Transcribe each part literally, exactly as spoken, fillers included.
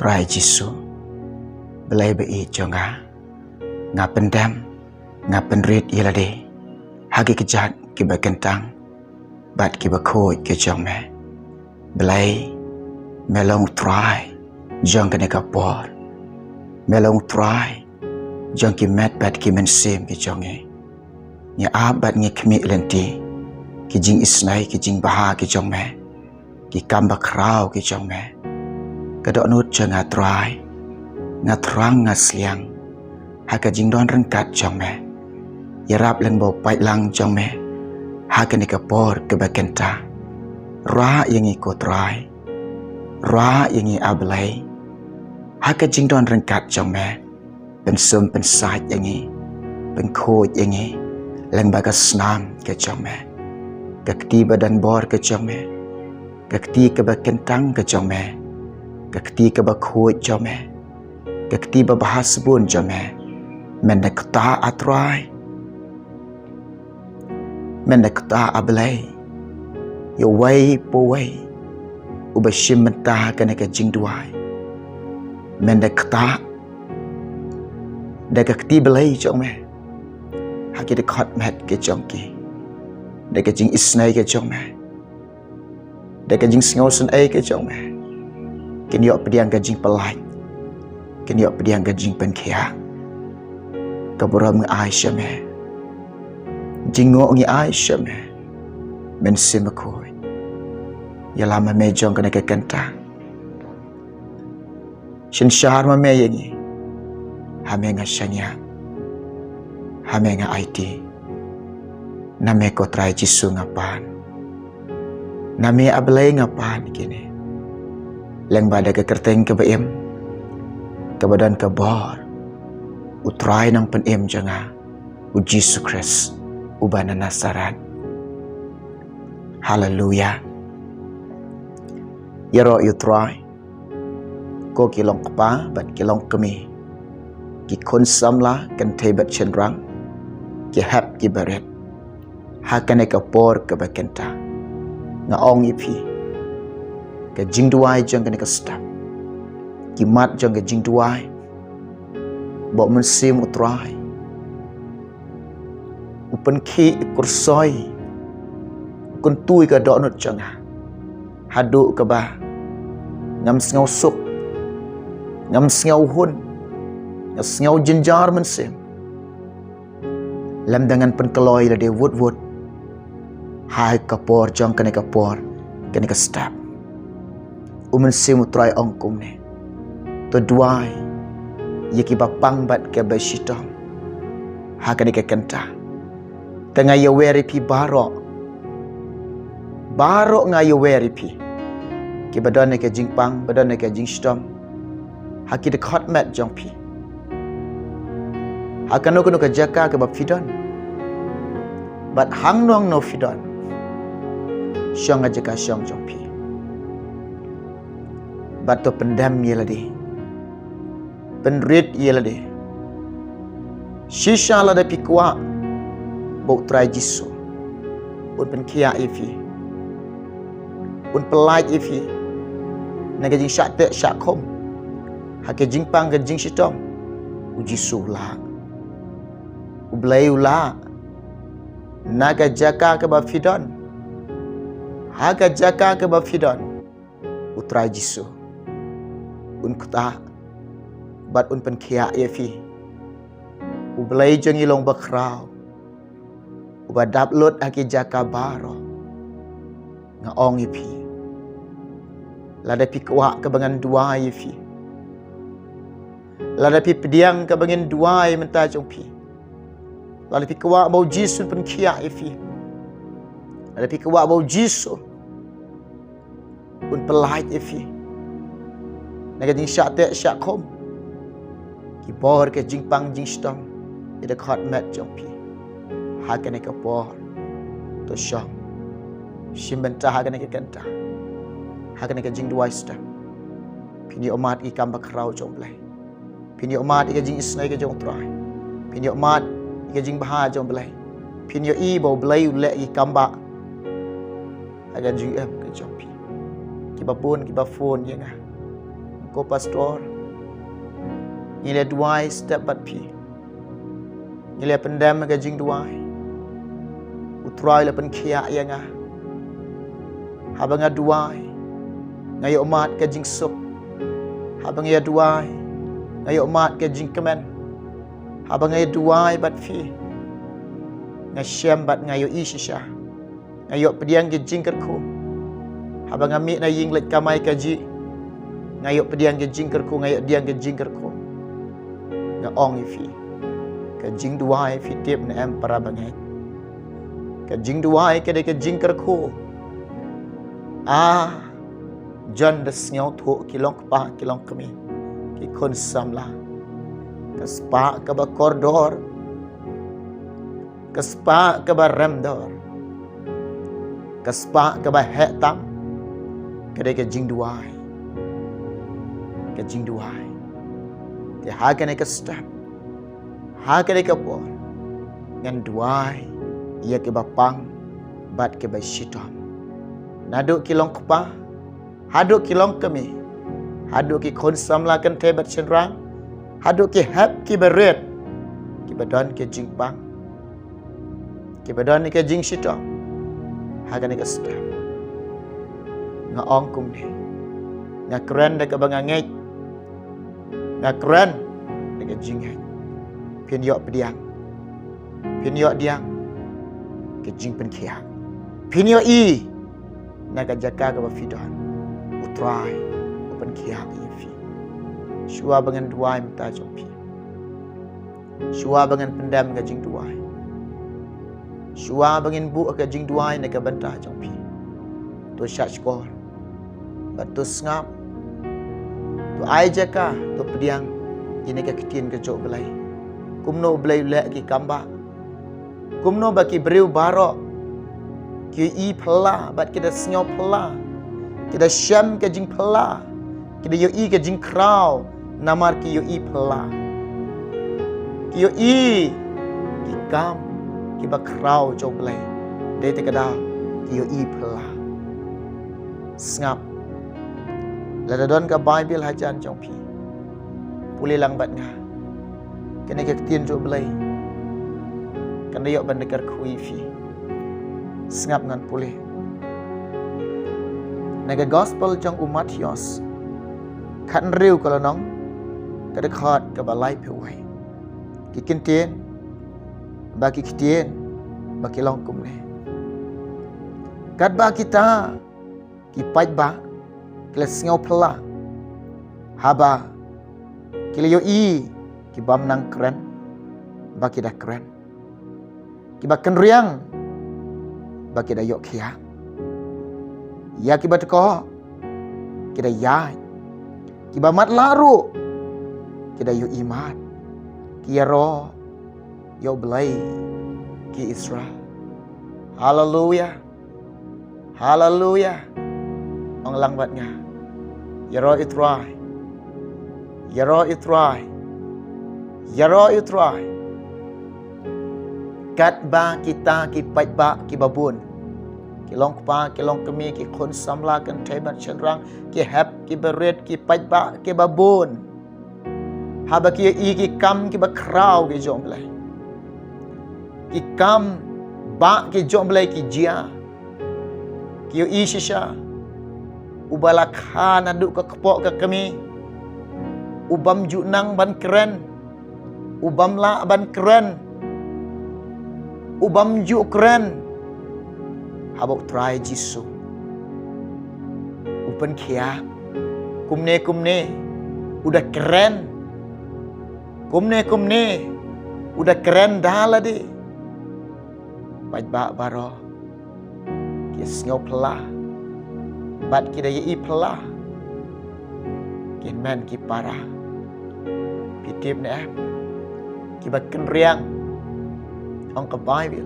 Trai Jisu, Blei ba ïeit jong nga, nga pyndem, nga pynrit ïa lade ha ki kjat kiba kyntang bad kiba khuid ki jong me. Blei, me long u Trai jong kane ka por. Me long u Trai jong ki met bad ki mynsiem ki jong ngi. Ngi ap bad ngi khmih lynti ki jingisynei, ki jingbha ki jong me, ki kam bakhraw ki jong me. Ka dohnud jong nga Trai, nga thrang, nga sliang ha ka jingdon ryngkat jong me. Ïarap lyngba u paidlang jong me ha kane ka por kaba kynta. Rah ïa ngi ko Trai, rah ïa ngi A Blei ha ka jingdon ryngkat jong me. Pynsum pynsaid ïa ngi, pynkhuid ïa ngi lyngba ka snam ka jong me. Ka kti ba don bor ka jong me, ka kti kaba kyntang ka jong me, ka kti kaba khuid jong me, ka kti ba bha sbun jong me. Men da kata A Trai, men da kata A Blei, ïa uwei pa uwei uba shim bynta ha kane ka jingduwai. Men da kata da ka kti Blei jong me ha ki dkhot met ki jong ki, da ka jingisynei ka jong me, da ka jingsngewsynei ka jong me. Kin ïoh pdiang ka jingpyllait, kin ïoh pdiang ka jingpynkhiah. Ka burom ngi ai sha me, jingngooh ngi ai sha me, Mynsiem Bakhuid. Ïalam ma me jong kane ka kynta. Synshar ma me ïa ngi. Ha me nga shaniah, ha me nga aiti. Na me ko Trai Jisu nga pan, na me A Blei nga pan kine. Lyngba da ka kyrteng kaba im, kaba don ka bor, u Trai nongpynim jong nga, u Jisu Khrist uba na Nasareth. Haleluya. Ïaroh ïa u Trai, ko ki long kpa bad ki long kmie, ki khun samla kynthei bad shynrang, ki hep ki barit, ha kane ka por kaba kynta. Nga ong ïa phi, ka jingduwai jong kane ka step, ki mat jong ka jingduwai, ba u Mynsiem u Trai u pynkhih, u kyrsoi, u kyntu ïa ka dohnud jong nga. Haduh kaba ngam sngew suk, ngam sngew hun, nga sngew jynjar mynsiem, lymda ngan pynkloi lade wut wut ha ka por jong kane ka por, kane ka step. U Mynsiem u Trai ong kumne, to duwai ïa kiba pang bad kiba shitom ha kane ka kynta. Te nga ïawer ïa phi baroh, baroh nga ïawer ïa phi, kiba don ïa ka jingpang, ba don ïa ka jingshitom ha ki dkhot met jong phi, ha kano kano ka jaka kaba phi don, bad hangno hangno phi don. Shong ha jaka shong jong phi, bad to pyndem ïa lade, pynrit ïa lade. Shisha lada phi kwah ba u Trai Jisu un pynkhiah ïa phi, un pyllait ïa phi na ka jingshah teh shah khum, ha ka jingpang ka jingshitom, u Jisu u lah, u Blei u lah. Na ka jaka kaba phi don, ha ka jaka kaba phi don, u Trai Jisu un ktah bad un pynkhiah ïa phi. U Blei jong ngi long bakhraw, uba dap lut ha ki jaka baroh. Nga ong ïa phi, lada phi kwah kaba ngan duwai ïa phi, lada phi pdiang kaba ngin duwai mynta jong phi, lada phi kwah ba u Jisu un pynkhiah ïa phi, lada phi kwah ba u Jisu un pyllait ïa phi na ka jingshah teh shah khum, ki bor ka jingpang jingshitom, ki dkhot met jong phi, ha kane ka por, to shong, shim bynta ha kane ka kynta, ha kane ka jingduwai step. Phin ïoh mad ïa ki kam bakhraw jong u Blei. Phin ïoh mad ïa ka jingisynei ka jong u Trai. Phin ïoh mad ïa ka jingbha jong u Blei. Phin ïohi ba u Blei u leh ïa ki kam ba ha ka jingim ka jong phi. Kiba bun kiba phone ïa nga, Ko pastor, ngi la duwai step bad phi. Ngi la pyndem ka jingduwai. U Trai la pynkhiah ïa nga. Haba nga duwai, nga ïoh mad ka jingsuk. Haba nga duwai, nga ïoh mad ka jingkmen. Haba nga duwai bad phi, nga shem bad nga ïohi shisha. Nga ïoh pdiang ki jingkyrkhu. Haba nga mih na ïing leit kamai kajih, nga ïoh pdiang ki jingkyrkhu, nga ïoh pdiang ki jingkyrkhu. Nga ong ïa phi, ka jingduwai, phi tip ne em para bangeit, ka jingduwai ka dei ka jingkyrkhu. Ah, jan da sngewthuh ki long kpa, ki long kmie, ki khun samla. Ka spah kaba kordor, ka spah kaba remdor, ka spah kaba heh tam, ka dei ka jingduwai. Ka jingduwai. Te ha kane ka step, ha kane ka por, ngan duwai ïa kiba pang bad kiba shitom. Naduh ki long kpa haduh ki long kmie, haduh ki khun samla kynthei bad shynrang, haduh ki hep kiba rit, kiba don ki jingpang, kiba don ki jingshitom ha kane ka step. Nga ong kumne, nga kren da kaba nga ngeit, nga kren da ka jingngeit. Phin ïoh pdiang, phin ïoh pdiang ka jingpynkhiah. Phin ïohi na ka jaka kaba phi don, U Trai u pynkhiah ïa phi. Shuwa ba ngan duwai mynta jong phi, shuwa ba ngan pyndem ka jingduwai, shuwa ba ngin buh ka jingduwai na ka bynta jong phi, to shah shkor bad to sngap. To ai jaka, to pdiang ïa kane ka ktien ka jong U Blei. Kumno U Blei u leh ki kam ba, kumno ba ki briew baroh ki ïohi phylla bad ki da sngew phylla, ki da shem ka jingphylla, ki da ïohi ka jingkhraw namar ki ïohi phylla. Ki ïohi ki kam kiba khraw jong U Blei. Dei te ka daw ki ïohi phylla. Sngap. Lada don ka Baibl hajan jong phi, pule lang bad nga. Kane ka ktien jong U Blei kan da ïoh ban da kyrkhu ïa phi. Sngap ngan pule na ka Gospel jong u Mathaios, khathynriew ka lynnong, ka dkhot kaba laiphew wei. Ki kyntien ba ki ktien ba ki long kumne. Katba kita ki paidbah ki la sngew phylla haba ki la ïohi ki bym nang kren ba ki da kren, kiba kynriang ba ki da ïoh khiah, ïa kiba tkoh ki da ïaid, kiba matlah ruh ki da ïohi mad. Ki ïaroh ïa U Blei ki Israel. Haleluya. Haleluya. Ong lang bad nga. Ïaroh ïa U Trai. Ïaroh ïa U Trai. Ïaroh ïa U Trai. Katba kita ki paidbah kiba bun, ki long kpa, ki long kmie, ki khun samla kynthei bad shynrang, ki hep kiba rit, ki paidbah kiba bun, haba ki ïohi ki kam kiba khraw ki jong U Blei, ki kam ba ki jong U Blei ki jia, ki ïohi shisha uba la kha naduh ka kpoh ka kmie, u bym ju nang ban kren, u bym lah ban kren, u bym ju kren haba U Trai Jisu u pynkhiah. Kumne kumne u da kren. Kumne kumne u da kren da lade. Paidbah baroh ki sngew phylla bad ki da ïohi phylla, ki men ki para. Phi tip ne em? Kiba kynriang, ong ka Baibl,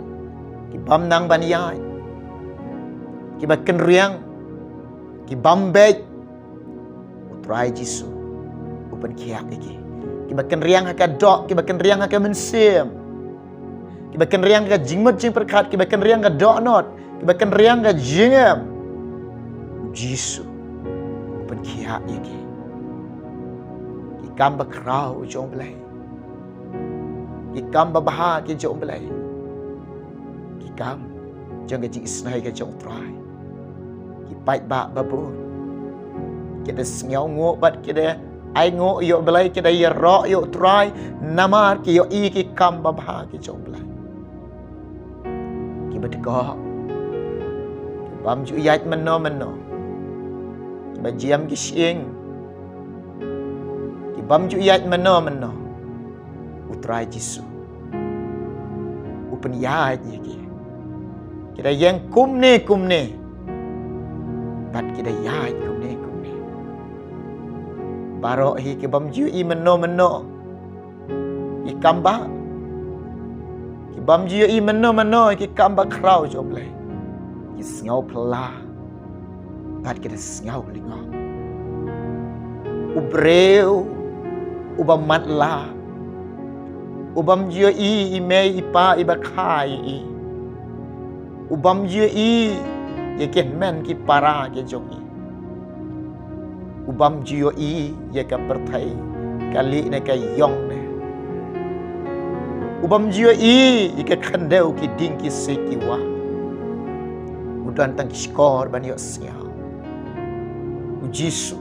ki bym nang ban ïaid, kiba kynriang, ki bym beit, U Trai Jisu u pynkhiah ïa ki. Kiba kynriang ha ka doh, kiba kynriang ha ka mynsiem, kiba kynriang ha ka jingmut jingpyrkhat, kiba kynriang ha ka dohnud, kiba kynriang ha ka jingim, U Jisu u pynkhiah ïa ki. kam bakhraw jong U Blei, ki kam babha ki jong U Blei, ki kam jong ka jingisynei ka jong U Trai, ki paidbah babun ki da sngewnguh bad ki da ainguh ïa U Blei, ki da ïaroh ïa U Trai namar ki ïohi ki kam babha ki jong U Blei. Ki ba dkoh, ki bym ju ïaid mynno mynno, ki ba jiam ki shyieng, ki bym ju ïaid mynno mynno, U Trai Jisu u pynïaid ïa ki. Ki da ïeng kumne kumne bad ki da ïaid kumne kumne. Baroh hi ki bym ju ïohi mynno mynno ki kam ba, ki bym ju ïohi mynno mynno ki kam bakhraw jong U Blei, ki sngew phylla bad ki da sngew lyngngoh. U briew u ba matlah, u bym ju ïohi i mei i pa i ba kha ïa i, u bym ju ïohi ïa ki hynmen ki para ki jong i, u bym ju ïohi ïa ka pyrthei, ka lieh ne ka ïong ne, u bym ju ïohi ïa ka khyndew, ki dieng ki siej ki wah. U don tang ki shkor ban ïohsngew. U Jisu,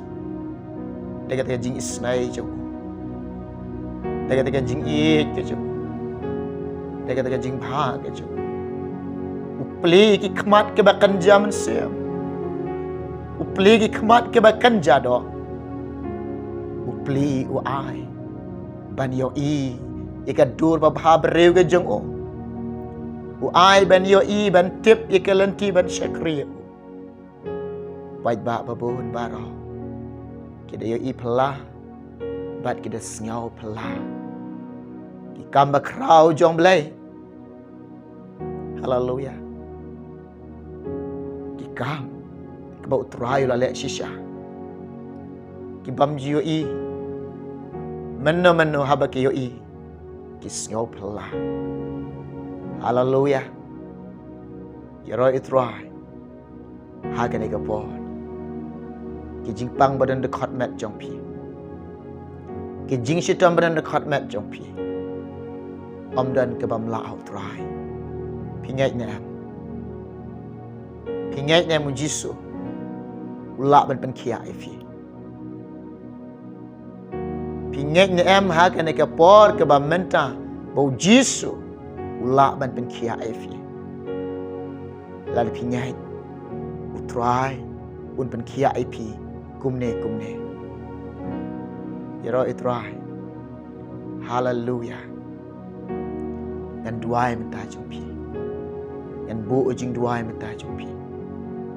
da kata ka jingisynei jong u, da kata ka jingïeit ka jong u, da kata ka jingbha ka jong u, u plie ki khmat ki ba kynja mynsiem, u plie ki khmat ki ba kynja doh, u plie, u ai ban ïohi ïa ka dur babha briew ka jong u, u ai ban ïohi, ban tip ïa ka lynti ban shakri ïa u. Paidbah babun baroh, ki da ïohi phylla bad ki da sngew phylla ki kam bakhraw jong U Blei. Haleluia. Ki kam kiba U Trai u la leh shisha, ki bym ju ïohi mynno mynno, haba ki ïohi ki sngew phylla. Haleluia. Ïaroh ïa U Trai ha kane ka por. Ki jingpang ba don dkhot met jong phi, ki jingshitom ba don dkhot met jong phi, ym don ka bym lah ha U Trai. Phi ngeit ne em? Phi ngeit ne em U Jisu u lah ban pynkhiah ïa phi? Phi ngeit ne em ha kane ka por kaba mynta ba U Jisu u lah ban pynkhiah ïa phi? Lada phi ngeit, U Trai un pynkhiah ïa phi kumne kumne. Ïaroh ïa U Trai. Haleluia. Ngan duwai mynta jong phi. Ngan buh jingduwai mynta jong phi.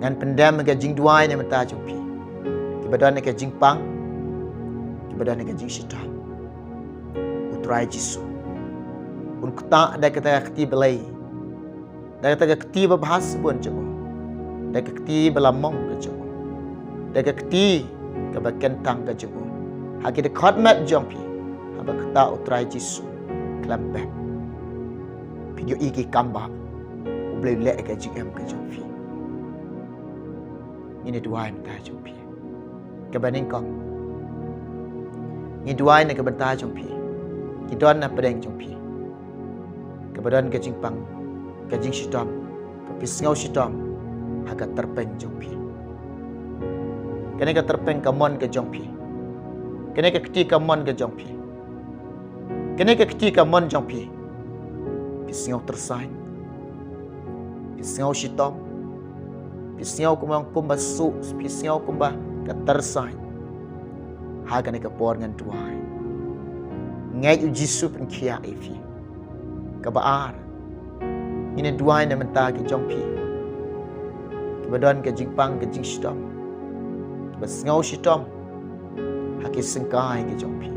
Ngan pyndem ka jingduwai ne mynta jong phi, kiba don ka jingpang, kiba don ka jingshitom. U Trai Jisu un ktah da kata ka kti Blei, da kata ka kti babha shibun jong u, da ka kti ba la mong ka jong u, da ka kti kaba kyntang ka jong u ha ki dkhot met jong phi. Haba ktah U Trai Jisu khlem pep, phi ïohi ki kam ba U Blei u leh ha ka jingim ka jong phi. Ngin ïa duwai mynta jong phi. Kaba nyngkong, ngi duwai na ka bynta jong phi, ki don na pdeng jong phi, kaba don ka jingpang, ka jingshitom, ka phi sngew shitom ha ka tyrpeng jong phi. Kane ka tyrpeng ka mon ka jong phi. Kane ka kti ka mon ka jong phi. Kane ka kti ka mon jong phi. Phi sngew tyrsain, phi sngew shitom, phi sngew kumba, kumba suk, phi sngew kumba ka tyrsain. Ha kane ka por ngan duwai, ngeit U Jisu pynkhiah ïa phi. Kaba ar, ngin ïa duwai na ka bynta ki jong phi, kiba don ka jingpang ka jingshitom, kiba sngew shitom ha ki syngkai ki jong phi.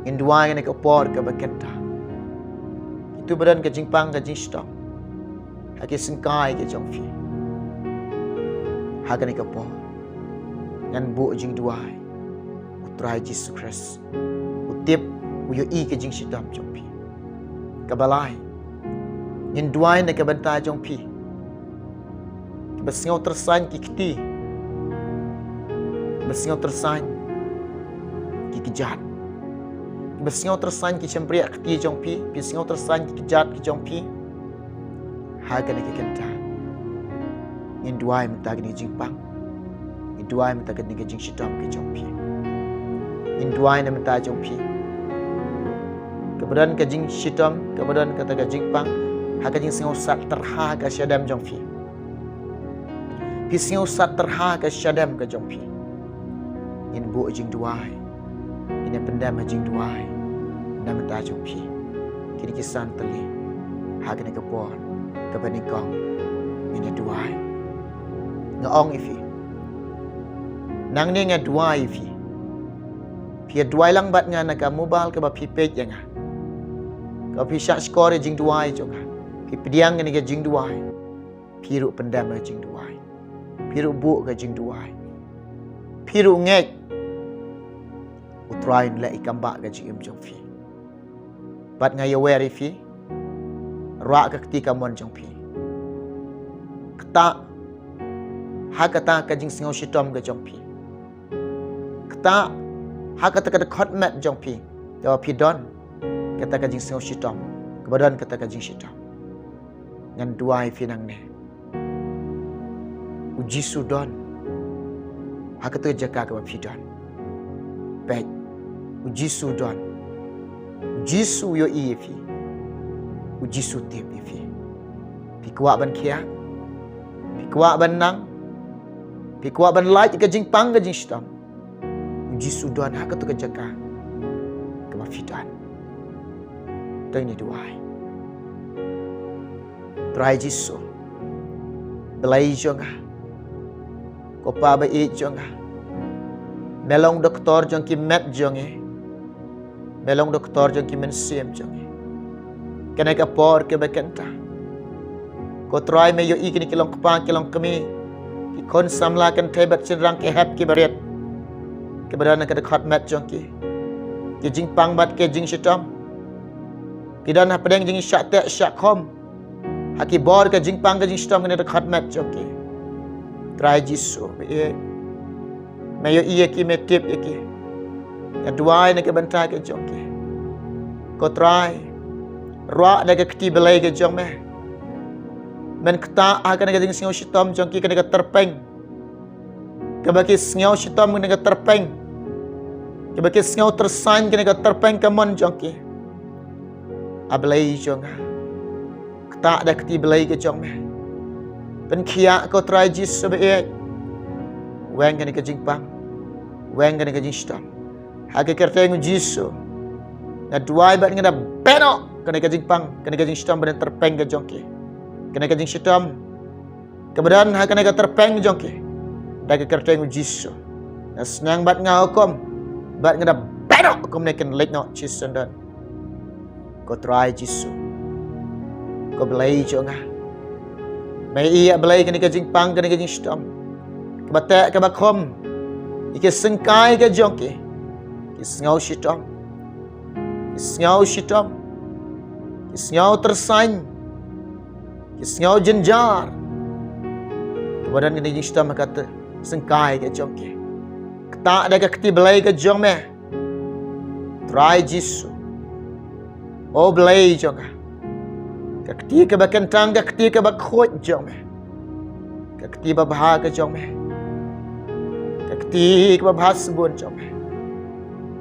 Ngin duwai ha kane ka por kaba kynta, kito ba don ka jingpang ka jingshitom ha ki syngkai ki jong phi. Ha kane ka por ngan buh jingduwai. U Trai Jisu Khrist u tip, u ïohi ka jingshitom jong phi. Kaba lai, ngin duwai na ka bynta jong phi, kiba sngew tyrsain ki kti, kiba sngew tyrsain ki kjat. Kiba sngew tyrsain ki shympriah kti jong phi, phi sngew tyrsain ki kjat ki jong phi. Ha kane ka kynta ngin duwai mynta kane ka jingpang. Ngin duwai mynta kane ka jingshitom ka jong phi. Ngin duwai na mynta jong phi. Kaba don ka jingshitom, kaba don kata ka jingpang ha ka jingsngew sat tyrha ka shadem jong phi. Phi sngew sat tyrha ka shadem ka jong phi. Ngin buh jingduwai, ngin ïa pyndem ha jingduwai na mynta jong phi. Kine ki san tylli ha kane ka por kaba nyngkong ngin ïa duwai. Nga ong ïa phi, nangne nga duwai ïa phi. Phi ïa duwai lang bad nga na ka mobile kaba phi peit ïa nga, kaba phi shah shkor ïa jingduwai jong nga. Phi pdiang ïa kane ka jingduwai. Phi ruh pyndem ka jingduwai. Phi ruh buh ka jingduwai. Phi ruh ngeit U Trai un leh ïa ka kam ba ka jingim jong phi. Bad nga ïa wer ïa phi, rah ka kti kamon jong phi. Ktah ha kata ka jingsngew shitom ka jong phi. Ktah ha kata ka dkhot met jong phi, kaba phi don kata ka jingsngew shitom, kaba don kata ka jingshitom. Ngan duwai ïa phi nangne. U Jisu don ha kata ka jaka kaba phi don. Peit, U Jisu don. U Jisu ïohi ïa phi. U Jisu tip ïa phi. Phi kwah ban khiah? Phi kwah ban nang? Phi kwah ban lait ka jingpang ka jingshitom? U Jisu don ha kata ka jaka kaba phi don. To ngin ïa duwai. Trai Jisu, Blei jong nga, ko Pa ba ïeit jong nga, me long doktor jong ki met jong ngi, me long doktor jong ki mynsiem jong ngi. Kane ka por kaba kynta, ko Trai, me ïohi kine ki long kpa ki long kmie, ki khun samla kynthei bad shynrang ki hep ki barit, kiba don ha ka dkhot met jong ki, ki jingpang bad ki jingshitom. Ki don hapdeng jingshah teh shah khum ha ki bor ka jingpang ka jingshitom kane ka dkhot met jong ki. Trai Jisu, me ïohi ïa ki, me tip ïa ki. Nga duwai na ka bynta ka jong ki. Ko Trai, rah da ka kti Blei ka jong me. Men ktah ha kane ka jingsngew shitom jong ki, kane ka tyrpeng kaba ki sngew shitom, kane ka tyrpeng kaba ki sngew tyrsain, kane ka tyrpeng kamon jong ki. A Blei jong nga, ktah da ka kti Blei ka jong me. Pynkhiah ko Trai Jisu ba ïeit. Weng kane ka jingpang, weng kane ka jingshitom ha ka kyrteng U Jisu. Nga duwai bad nga da beh noh kane ka jingpang, kane ka jingshitom ba don tyrpeng ka jong ki, kane ka jingshitom kaba don ha kane ka tyrpeng jong ki, da ka kyrteng U Jisu. Nga sneng bad nga hukum bad nga da beh noh, kumne kin leit noh shisyndon. Ko Trai Jisu, ko Blei jong nga, me ïohi, a Blei, kane ka jingpang, kane ka jingshitom kaba teh kaba khum ïa ki syngkai ka jong ki, ki sngew shitom, ki sngew shitom, ki sngew tyrsain, ki sngew jynjar, kaba don kane ka jingshitom ha ka syngkai ka jong ki. Ktah da ka kti Blei ka jong me, Trai Jisu. O Blei jong nga, ka kti kaba kyntang, ka kti kaba khuid jong me, ka kti babha ka jong me, ka kti kaba bha sbun jong me,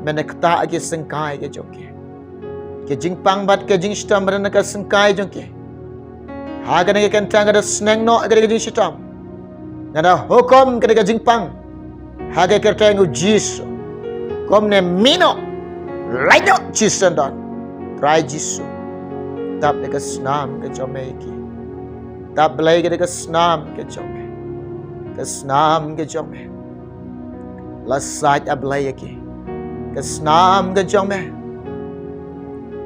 men ktah ki syngkai ka jong ki. Ki jingpang bad ki jingshitom ba don ha ka syngkai jong ki, ha kane ka kynta nga da sneng noh kane ka jingshitom. Nga da hukum kane ka jingpang ha ka kyrteng U Jisu. Kumne mih noh, leit noh shisyndon. Trai Jisu, tap da ka snam ka jong me ïa ki. Tap, Blei, ka da ka snam ka jong me, ka snam ka jong me. La sait, a Blei, ïa ki. Ka snam ka jong me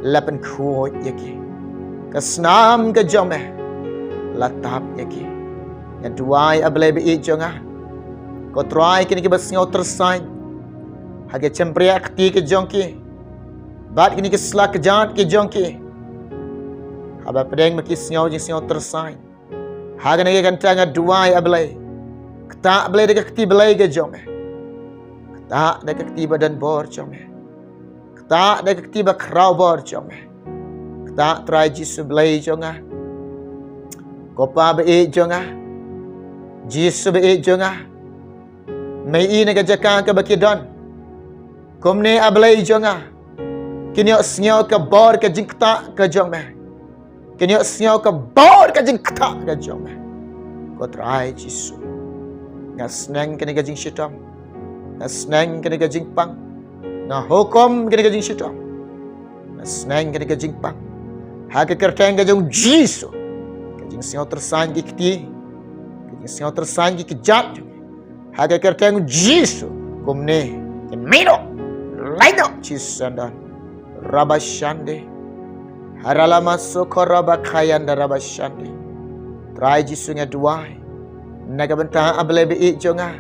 la pynkhuid ïa ki. Ka snam ka jong me la tap ïa ki. Nga duwai, a Blei ba ïeit jong nga, ko Trai, kine kiba sngew tyrsain ha ki shympriah kti ki jong ki bad kine ki sla kjat ki jong ki, haba pdeng ba ki sngew jingsngew tyrsain ha kane ka kynta, nga duwai, a Blei, ktah, Blei, da ka kti Blei ka jong me. Ktah da ka kti ba don bor jong me. Ktah da ka kti ba khraw bor jong me. Ktah Trai Jisu Blei jong nga. Ko Pa ba ïeit jong nga. Jisu ba ïeit jong nga. Me i na ka jaka kaba ki don. Kumne A Blei jong nga. Kin ïohsngew ka bor ka jingktah ka jong me. Kin ïohsngew ka bor ka jingktah ka jong me. Ko Trai Jisu. Nga sneng kane ka jingshitom. Nga sneng kane ka jingpang. Nga hukum kane ka jingshitom. Nga sneng kane ka jingpang. Ha ka kyrteng ka jong Jisu. Ka jingsngew tyrsan ki kti. Ka jingsngew tyrsan ki kjat. Ha ka kyrteng Jisu. Kumne. Kin mih noh. Lait noh Jisu syndon. Rabashande. Haralama soko rabakayanda rabashande. Trai Jisu nga duwai. Na ka bynta A Blei ba ïeit jong nga.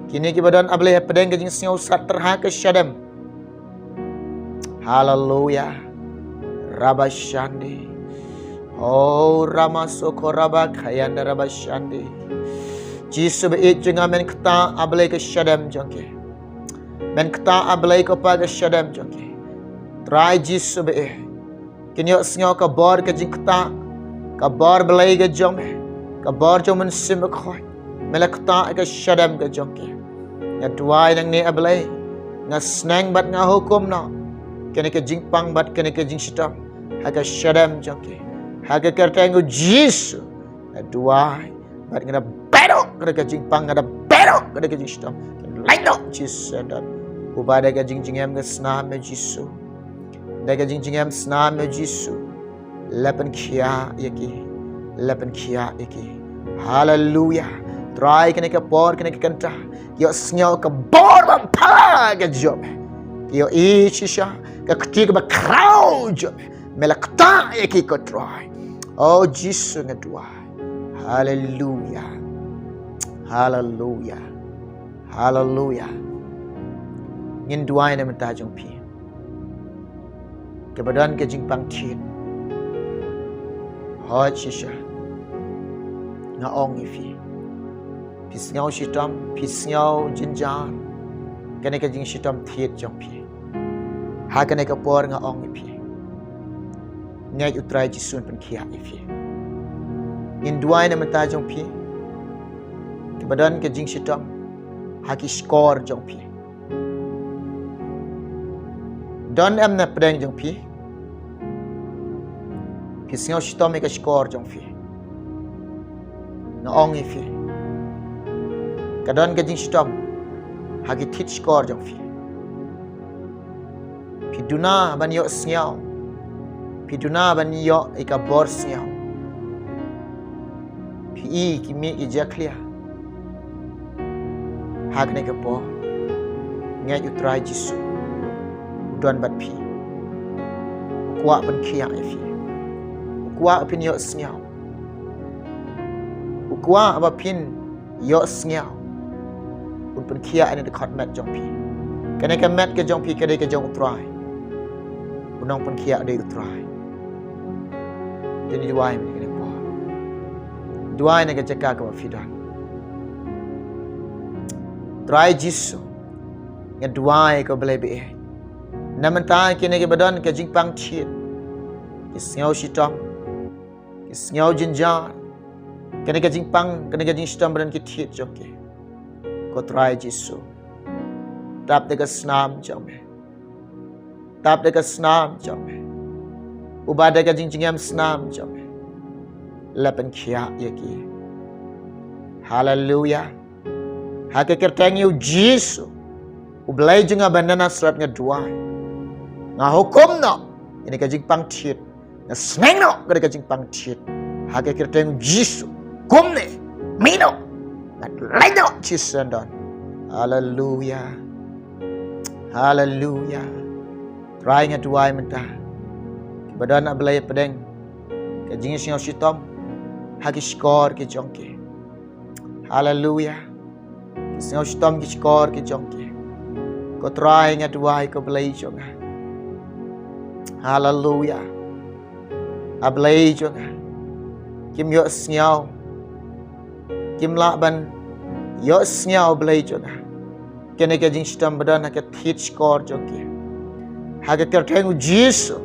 Kine kiba don A Blei hapdeng ka jingsngew sat tyrha ka shadem. Haleluya. Rabashande. Oh, Rama Soko Rabakayanda Rabashande. Jisu ba ïeit jong nga, men ktah A Blei ka shadem jong ki. Men ktah A Blei ko Pa ka shadem jong ki. Trai Jisu ba ïeit. Kin ïohsngew ka bor ka jingktah. Ka bor Blei ka jong me. Ka bor jong Mynsiem Bakhuid. Me la ktah ka shadem ka jong ki. Nga duwai nangne A Blei. Nga sneng bad nga hukum noh. Kane ka jingpang bad kane ka jingshitom. Ha ka shadem jong ki. Ha ka kyrteng u Jisu. Nga duwai. Bad nga da bedo kane ka jingpang, nga da bedo kane ka jingshitom. Lait noh Jisu syndon. Uba da ka jingjngem ka snam me Jisu. Da ka jingjngem snam me Jisu. La pynkhiah ïa ki. La pynkhiah ïa ki. Haleluya. Trai kane ka por, kane ka kynta. Ïohsngew ka bor ba pha ka jong me. Ïohi shisha ka kti kaba khraw jong me. Me la ktah ïa ki ko Trai. Oh Jisu nga duwai. Haleluya. Haleluya. Haleluya. Ngin duwai na bynta jong phi. Kaba don ka jingpang thied. Hooid shisha. Nga ong ïa phi. Phi sngew shitom, phi sngew jynjar. Kane ka jingshitom thied jong phi. Ha kane ka por nga ong ïa phi. Ngeit u Trai Jisu un pynkhiah ïa phi. Ngin duwai na bynta jong phi. Kaba don ka jingshitom. Ha ki shkor jong phi. Don em na pdeng jong phi. Phi sngew shitom ïa ka shkor jong phi. Nga ong ïa phi. Ka don ka jingshitom. Ha ki thied shkor jong phi. Phi duna ban ïohsngew. Phi duna ban ïoh ïa ka bor sngew. Phi i ki mih ki jakhlia. Ha kane ka por. Ngeit u Trai Jisu. U don bad phi. U kwah pynkhiah ïa phi. U kwah phin ïohsngew. U kwah ba phin ïohsngew. Un pynkhiah ïa kane ka dkhot met jong phi. Kane ka met ka jong phi ka dei ka jong u Trai. U nongpynkhiah u dei u Trai. Te ngin duwai mynta kane ka por. Duwai na ka jaka kaba phi don. Trai Jisu. Nga duwai ko Blei ba ïeit. Na bynta kine kiba don ka jingpang thied. Ki sngew shitom. Ki sngew jynjar. Kane ka jingpang, kane ka jingshitom ba don ki thied jong ki. Ko Trai Jisu. Tap da ka snam jong me. Tap da ka snam jong me. Uba da ka jingjngem snam jong me. La pynkhiah ïa ki. Haleluya. Ha ka kyrteng u Jisu. U Blei jong nga ba na Nasareth nga duwai. Nga hukum noh. Ïa ka jingpang thied. Nga sneng noh ka dei ka jingpang thied. Ha ka kyrteng Jisu. Kumne. Mih noh. Bad leit noh Jisu syndon. Haleluya. Haleluya. Trai nga duwai mynta. Kiba don A Blei pdeng. Ka jingsngew shitom. Ha ki shkor ki jong ki. Haleluya. Ki sngew shitom ki shkor ki jong ki. Ko Trai nga duwai ko Blei jong nga. Haleluya. A Blei jong nga. Kim ïohsngew. Kim lah ban ïohsngew Blei jong nga. Kane ka jingshitom ba don ha ka thied shkor jong ki. Ha ka kyrteng u Jisu,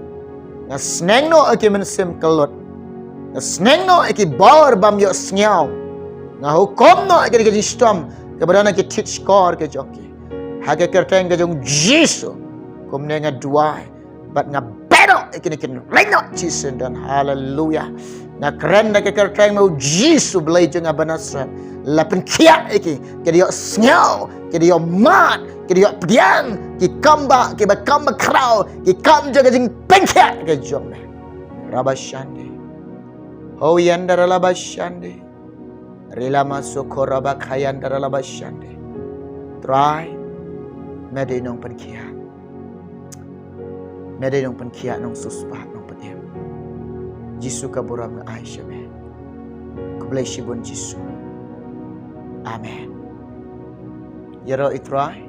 nga sneng noh ïa ki mynsiem kyllut. Nga sneng noh ïa ki bor bym ïohsngew. Nga hukum noh ïa ki, ïa ki jingshitom kiba don ha ki thied shkor ki jong ki. Ha ka kyrteng ka jong u Jisu, kumne nga duwai bad nga beh noh ïa kine ki lyngdoh shisien. Haleluya. Nga kren da ka kyrteng ma u Jisu Blei jong nga ba Nasareth. La pynkhiah ïa ki, ki da ïohsngew, ki da ïohmad, ki da ïohpdiang, ki kam ba, kiba kam ba khraw, ki kam jong ka jingpynkhiah ka jong me. Rabashande. Hoyanda rabashande. Rilama soko rabakayanda rabashande. Trai, me dei nongpynkhiah. Me dei nongpynkhiah, nongsiewspah, nongpynim. Jisu ka burom nga ai sha me. Khublei shibun Jisu. Amen. Ïaroh i Trai.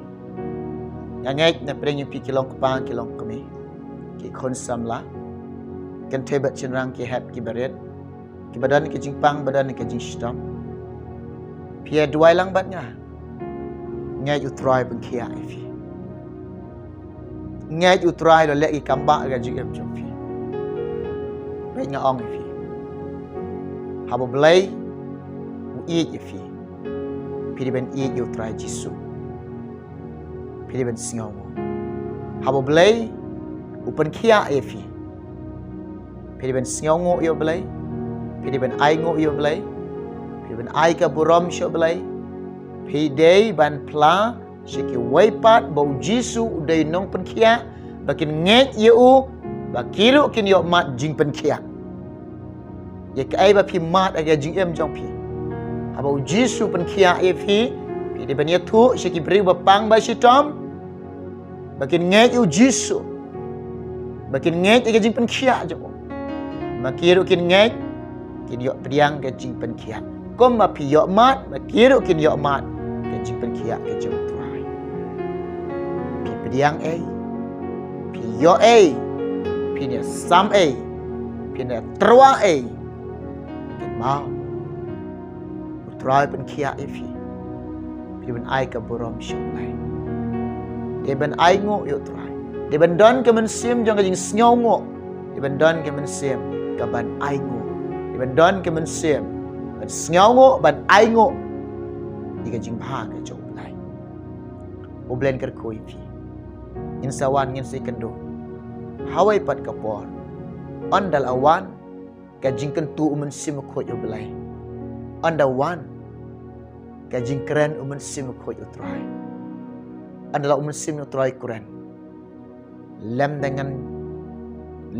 Nga ngeit na pdeng ïa phi ki long kpa ki long kmie, ki khun samla, kynthei bad shynrang, ki hep ki barit, kiba don ki jingpang, ba don ki jingshitom. Phi ïa duwai lang bad nga. Ngeit u Trai pynkhiah ïa phi. Ngeit u Trai u la leh ki kam ba ha ka jingim jong phi. Ngeit, nga ong ïa phi, haba u Blei u ïeit ïa phi, phi dei ban ïeit ïa u Trai Jisu. Phi dei ban sngewnguh. Haba u Blei u pynkhiah ïa phi, phi dei ban sngewnguh ïa u Blei. Phi dei ban ainguh ïa u Blei. Phi dei ban ai ka burom sha u Blei. Phi dei ban phla sha kiwei pat ba u Jisu u dei nongpynkhiah, ba kin ngeit ïa u, ba ki ruh kin ïohmad jingpynkhiah. Ïa kaei ba phi mad ha ka jingim jong phi, haba u Jisu pynkhiah ïa phi, phi dei ban ïathuh sha ki briew ba pang ba shitom, ba kin ngeit ïa u Jisu, ba kin ngeit ïa ka jingpynkhiah jong u. Ma ki ruh kin ngeit, kin ïoh pdiang ka jingpynkhiah. Kumba phi ïohmad, ma ki ruh kin ïohmad ka jingpynkhiah ka jong u Trai. Phi pdiang ei, phi ïoh ei, phi ïasam ei, phi ïatyrwa ei, kynmaw, u Trai pynkhiah ïa phi. Phi dei ban ai ka burom sha u Blei. Dei ban ainguh ïa u Trai. Dei ban don ka mynsiem jong ka jingsngewnguh. Dei ban don ka mynsiem ka ban ainguh. Dei ban don ka mynsiem ban sngewnguh, ban ainguh ïa ka jingbha ka jong u Blei. U Blei un kyrkhu ïa phi. Ngin sa wan, ngin sa ïakynduh ha kawei pat ka por. Ynda la wan ka jingkyntu u Mynsiem Bakhuid u Blei. Ynda wan ka jingkren u Mynsiem Bakhuid u Trai. Ynda la u Mynsiem u Trai kren, lymda ngan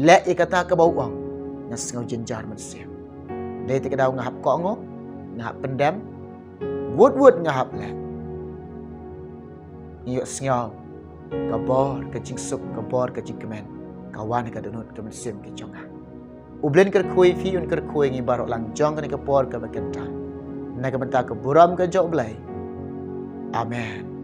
leh ïa kata kaba u ong, nga sngew jynjar mynsiem. Dei te ka daw nga hap kohnguh, nga hap pyndem, wut wut nga hap leh. Ngi ïohsngew ka bor ka jingsuk, ka bor ka jingkmen ka wan ha ka dohnud ka mynsiem ka jong nga. U Blei un kyrkhu ïa phi, un kyrkhu ïa ngi baroh lang jong kane ka por kaba kynta. Na ka bynta ka burom ka jong u Blei. Amen.